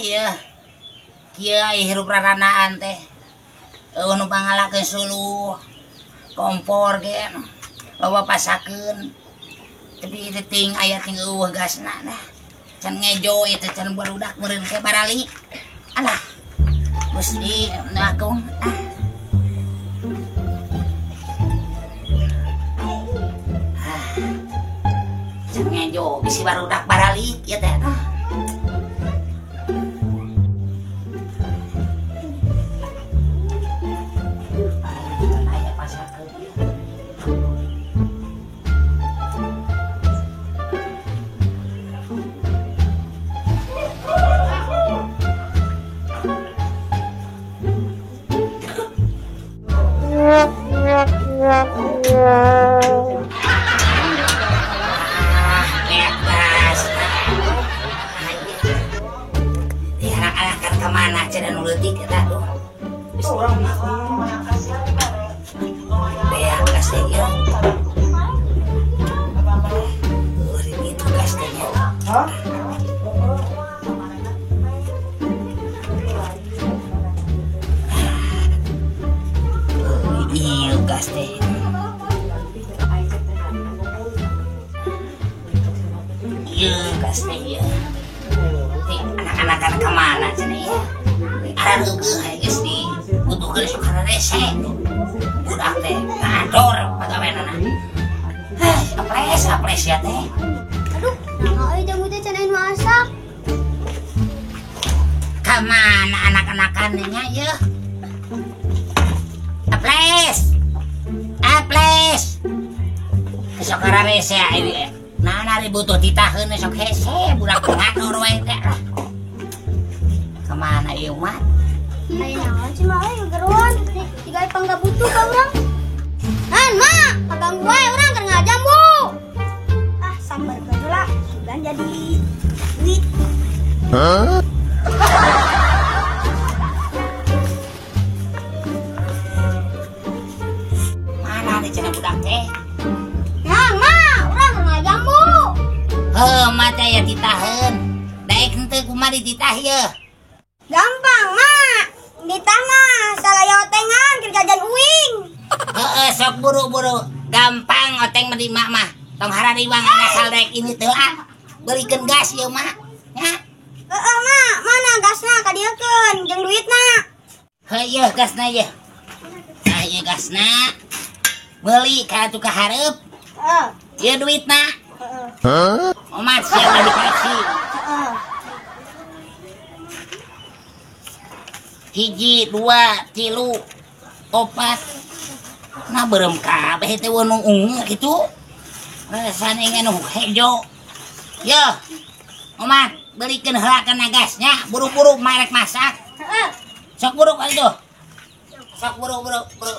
Ieu. Kieu ai hirup raranaan teh. Eueuh nu pangalakeun suluh. Kompor ge loba pasakeun. Tapi teu ting aya ting eueuh gasna dah. Can ngejo ieu teh can barudak meureun ke barali. Alah. Gusti nu agung. Ah. Ah. Can ngejo bisi barudak baralik ieu teh. Ah. Anak-anak kemana cenah ya? Ada reugeung geus dibutuhkeun sok rese. Budak teh ngador pagaweanana. Heh, aples aples ya teh. Aduh, nah euy jamu teh cenah masak. Kamana anak-anakan nya yeuh? Aples. Aples. Sok rese ai. Nah, nari butuh ditaheun sok hese budak ngador wae teh. Kemana ieu mah? Aya naon sih mah euy geruan. Tiga pangga butuh ka urang. Han, mak, kaganggu wae urang keur ngajambu. Ah, sambar heula, sugan jadi duit. Hah? Mana nih cenah budak teh? Nah, mak, urang keur ngajambu. Heuh, mah teh aya ditaheun. Daek henteu kumaha dititah ieu? Gampang, mak. Ditah mah salaya otengan keur jajan uing. Heeh, sok buru-buru. Gampang oteng mah di mak mah. Tong harariwang asal daek ini teu ah. Belikeun gas ieu mah. Nya. Heeh, mak. Mana gasna kadieukeun jeung duitna? Heuh, ieu gasna ieu. Nah, ieu gasna. Beuli ka atuh ka hareup. Heeh. Ieu duitna. Heeh. Omat siap dikoleksi. Heeh. 1, 2, 3, 4. Nah berem kabeh teh nu ungu kitu. Rasane anu hejo. Yo. Omat, belikeun heula kana gasnya, buru-buru marek masak. Heeh. Sok buru atuh. Sok buru-buru, buru.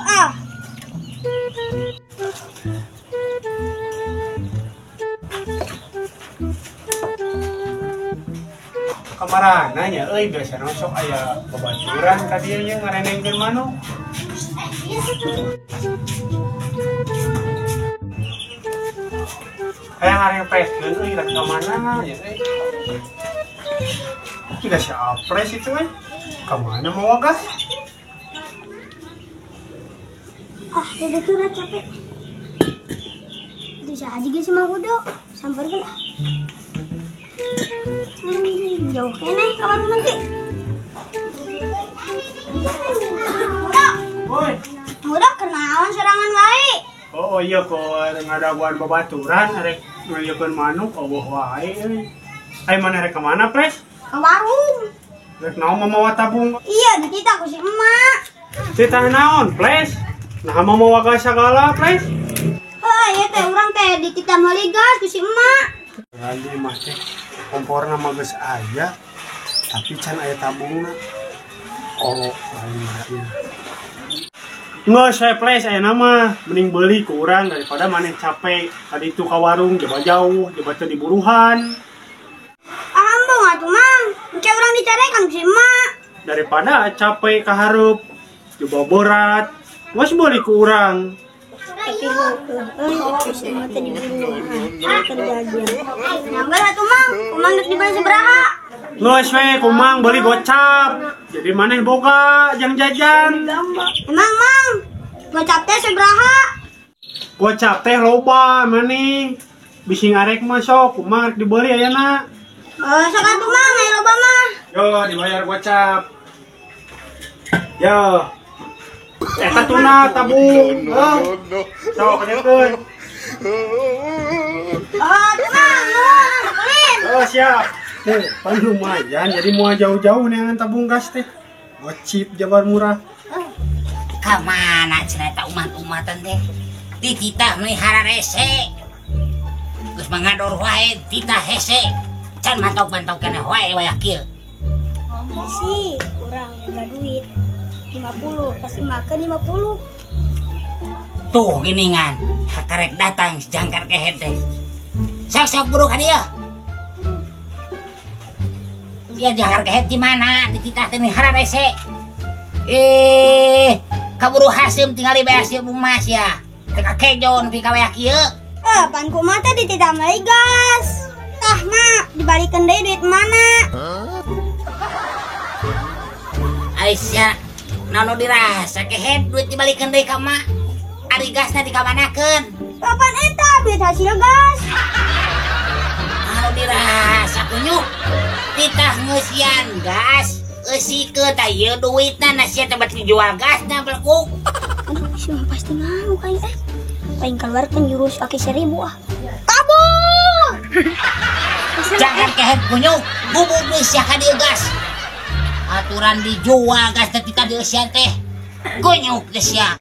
Heeh. Kamarana nya euy biasana sok aya babaturan ka dieu nya ngarenengkeun manuk. Hayang ngarepeskeun euy rek ka mana nya euy. Tidak si apres itu euy. Ka mana mawa gas? Ah, udah turun capek. Bisa aja geus mah kudu samperkeun. Jauh kene kawan nanti. Woi. Udah kenaon serangan wae. Oh iya kok ngadaguan babaturan rek ngalieukeun manuk eueuh wae euy. Ai mana rek ka mana, Pres? Ka warung. Rek naon mamawa tabung? Iya, dititah ku si emak. Titah naon, Pres? Nah mamawa gas sagala, Pres? Heuh, ieu teh urang teh dititah meuli gas ku si emak. Lali mah teh komporna mah geus aya, tapi can aya tabungna. Kolok lain ieu. Nggak, saya ples aya nama, mending beli ke urang daripada maneh capek. Tadi itu ka warung jaba jauh, jaba teu diburuhan. Ah, embung atuh mang, engke urang dicarekan si emak. Daripada capek ka hareup, jaba berat, geus beli ke urang. Tapi heueuh si emak teh diburuhan. Nanggal atuh mang, kumang dek dibeli sabaraha? Geus we kumang beli gocap. Jadi maneh boga jang jajan. Emang mang, gocap teh sabaraha? Gocap teh loba maneh. Bisi ngarek mah sok kumang rek dibeli ayeuna. Eh, sok atuh mang, aya loba mah. Yo dibayar gocap. Yo. Eta tuna tabung. Oh. Sok keneukeun. Oh, tuh mang, nuhun, kulin. Oh siap. Tuh, pan lumayan jadi mau jauh-jauh neangan tabung gas teh. Gocip jabar murah. Ka mana cenah eta umat-umatan teh? Dititah meuni hararese. Geus mangador wae titah hese. Can mantok-mantok keneh wae wayah kieu. Sih, kurang boga duit. 50, pasti makan 50. Tuh giningan, karek datang jangkar kehed teh. Sok-sok buru ka dieu. Dia jangkar kehed di mana? Dititah teh hararese. Eh, kaburu hasim tinggal beas ieu emas ya. Teh kakejo nepi ka wayah kieu. Eh, pan kumaha teh dititah meuli gas. Tah, mak, dibalikeun deui duit mana? Aisyah, naon nu dirasa kehed duit dibalikeun deui ka mak. Ari gasna dikamanakeun? Kapan eta duit hasil gas? Anu dirasa kunyuk. Titah ngeusian gas, eusikeun tah ieu duitna na sia teh bet dijual gasna belkuk. Aduh, si mah pasti ngamuk aing eh. Aing keluarkan jurus kaki 1000 ah. Kabur! Jangan kehed kunyuk, bubuk deui sia ka dieu gas. Aturan dijual gas teh titah dieusian teh. Kunyuk geus sia.